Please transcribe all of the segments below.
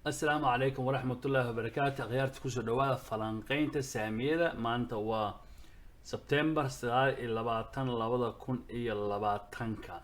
Asalaamu calaykum waraxmatullaahi wabarakaatu. Akhyaarta, kusoo dhawaada falanqeynta saamiyada. Maanta waa Sebtembar 29, 2020-ka.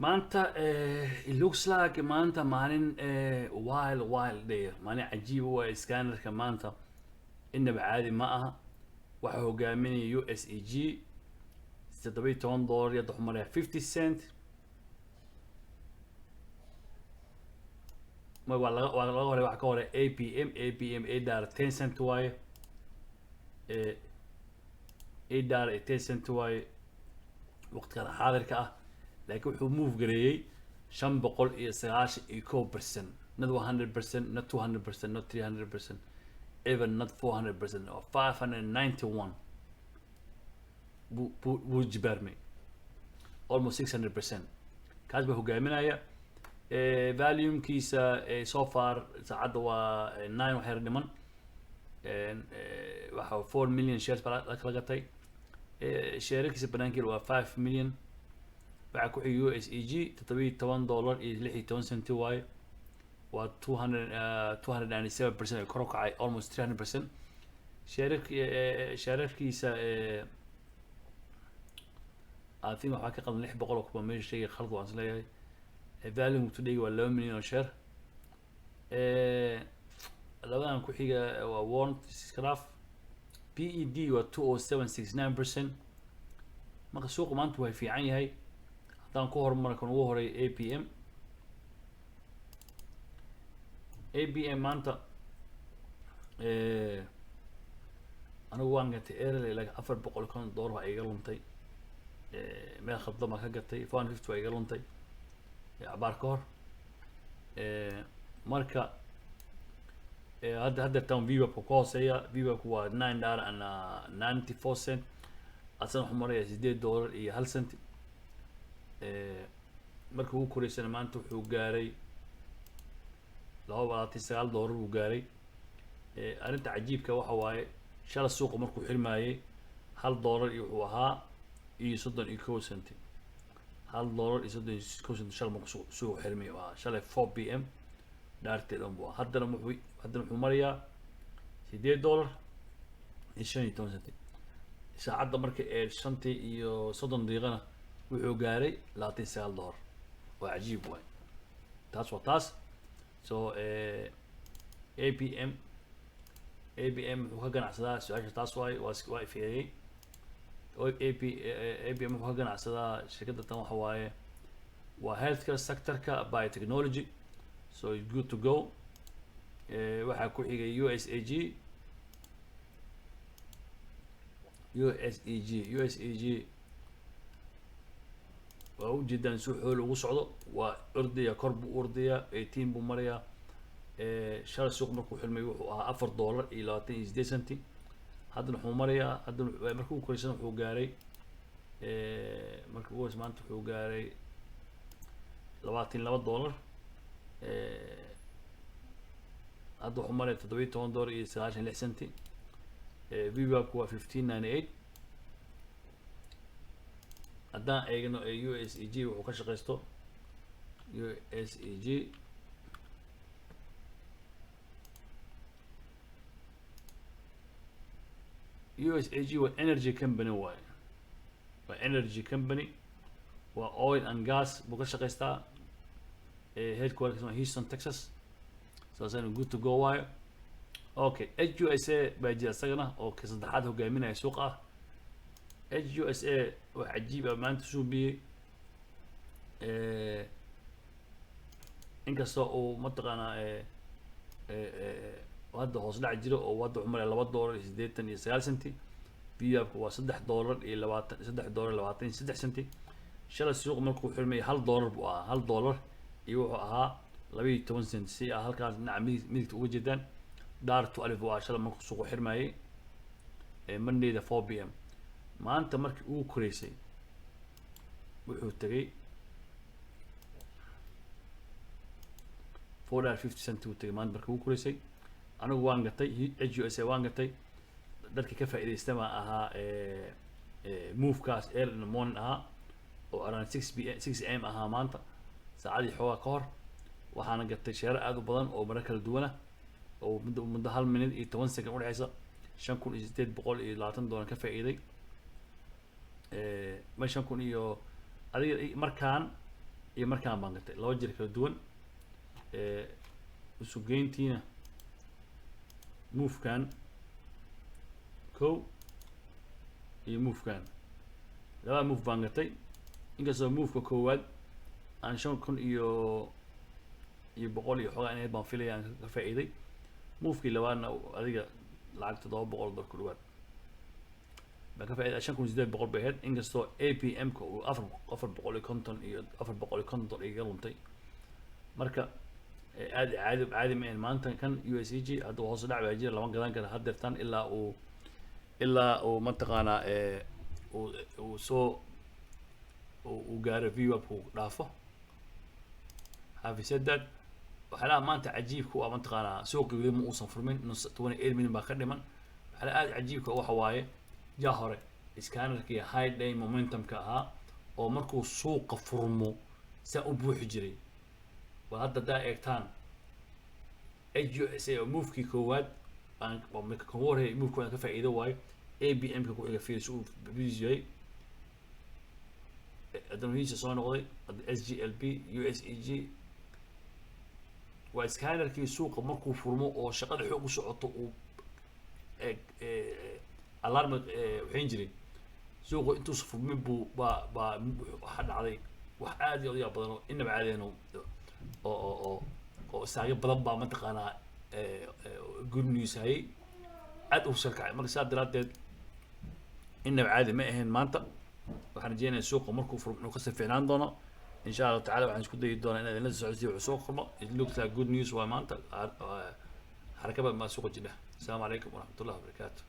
Maanta it looks like maanta maalin wild wild day, maalin cajiib u ah. Scannerka maanta inaba caadi ma aha. Waxaa hogaaminaya USEG, $17 iyo wuxuu maraya 50 cent. Ma waa laga hore, waxa ka hore APM. APM $8.10 waaye, $8.10 waaye waqtigan xaadirka ah, laakiin wuxuu move gareeyey 591%, not 100%, not 200%, not 300%, even not 400% or 591 buu jibaarmay, almost 600%. Kaas baa hogaaminaya. Volumekiisa so far saacadda waa 9 wax yar dhiman. Waxa 4 million shares baa la kala gatay. Sheerarkiisa banaankeeda waa 5 million. Waxaa ku xigay USEG, $17.16 waaye, waa 297% kor u kacay, almost 300%. Sheerarkiisa I think waxaa ka qaldan, 600 oo kuba meesha sheegay, khalad waan isleeyahay. Volume today waa 2 million oo share. Labadan ku xiga waa warrant scraf PED waa 20769%. Marka suuqa maanta waa fiican yahay. Haddaan ku horumaro kan ugu horeeya, APM. APM maanta anigu waan gatay early, like $450 baa iga luntay. Meel khaldan baan ka gatay, 450 waa iga luntay cabaar ka hor. Marka hadda tan VWAP ka hooseeya. VWAP waa $9.94, asana wuxuu marayaa $8.01. Marka ugu koreysana maanta wuxuu gaaray $29 buu gaaray. Arrinta cajiibka waxa waaye, shala suuqa markuu xirmaayey $1 iyo wuxuu ahaa iyo 31 centi, $1.31 shala markuu suuqa xirmay ahaa, shalay 4 p.m. dhaarteed un buu ahaa. Haddana wuxuu marayaa $8.15. Saacadda marka ee 5:30-na wuxuu gaaray $29. Waa cajiib waay. Taas waa taas. So APM, APM wuxuu ka ganacsadaa, su-aasha taas waay, waa ifeeyey. APM wuxuu ka ganacsadaa shirkadda tan waxa waaye waa healthcare sectorka, biotechnology, so it's good to go. Waxaa ku xigay USAG, USEG. USEG waa ujeedaan si xool ugu socdo, waa ordaya, kor buu ordayaa, 18 buu marayaa. Shalay suuq markuu xirmay wuxuu ahaa $4.28. Haddana wuxuu marayaa, haddana markii ugu koreysana wuxuu gaaray, markii ugu horeysa maanta wuxuu gaaray $22. Hadda wuxuu maraya $17.96. VWAP waa 15.98. Haddaan eegno USEG wuxuu ka shaqeysto, USEG, USAG waa energy company waaye, waa energy company, waa oil and gas buu ka shaqeystaa. Headquarters waa Houston, Texas. Saasana good to go waayo. Okay, HUSA baa jira isagana oo ka saddexaad hogaaminaya suuqa ah. HUSA wax cajiib ah maanta suubiyey, inkastoo uu mataqaanaa hadda hoos dhac jiro oo hadda wuxuu maraya $2.89. VWAP waa $3 iyo labaatan, $3.23. Shalay suuq markuu xirmay $1 buu ahaa, $1 iyo wuxuu ahaa 12 cent, si aa halkaas dhinaca midigta uga jeedaan. Daar 12 waa shalay markuu suuqu xirmayay, Mondayda 4 p.m. Maanta markii ugu koreysay wuxuu tegay $4.50 uu tegay maanta markii ugu koreysay. Anigu waan gatay HUSA, waan gatay. Dadka ka faa'iidaysta baan ahaa movekaas early in the morning ahaa oo around 6 p.m., 6 a.m. ahaa maanta, saacadii xoogaa ka hor. Waxaana gatay sheero aad u badan oo maro kala duwana oo muddo 1 minute iyo 10 second udhexeysa $5,820 ka faa'iiday. Ma 5,000 iyo adiga markaan iyo markaan baan gatay laba jir kala duwan. Isugeyntiina movekan kow iyo movekan, labada move baan gatay, inkastoo moveka koowaad aan shan kun iyo boqol iyo xoogaa inayd baan filaya aan ka faa'iiday. Movekii labaadna adiga lacag $700 ku dhawaad baan ka faa'iiday. 5,800 bay ahayd, inkastoo APM ka uu 450 iyo 450 igaga luntay. Marka aad caadi caadi ma ahayn maanta kan USEG. Hadda hoos u dhac baa jira, lama gadan kara haddeertan ilaa uu mataqaanaa uu soo uu gaaro VWAP, uu dhaafo. Having said that, waxyaalaha maanta cajiibka u ah mataqaanaa, suuqi weli ma uusan furmin, nus 28 million baa ka dhiman. Waxyaalaha aad cajiibka waxa waaye jaa hore scannerkii high day momentumka ahaa oo markuu suuqa furmo saa u buuxi jiray waa hadda haddaa eegtaan HUSA oo movekii koowaad aan waa marka kan ugu horreeya move koowaad ka faa'iido waayo. ABM ka ku xiga fiiri si uu busy yahay, haddana hiisa soo noqday. Hadda SGLP, USEG waa scannerkii suuqa markuu furmo oo shaqada xoog u socoto uu alarm waxayn jiray. Suuqu intuusa furmin buu baa waxaa dhacday wax aad iyo aad u yaab badan oo inaba caadeen oo istaagyo badan baa mataqaanaa good news hayay, aad u sarkacay. Marka saa daraaddeed inaba caadi ma ahayn maanta. Waxaan rajeynayaa suuqa markuu furmo inuu kasii fiicnaan doono, insha Allahu tacala. Waxaan isku dayi doonaa inaad idinla socodsiiyo wuxuu soo qormo. It looks like good news waa maanta xarakaba maa suuqa jidha. Asalaamu calaykum waraxmatullahi wabarakaatu.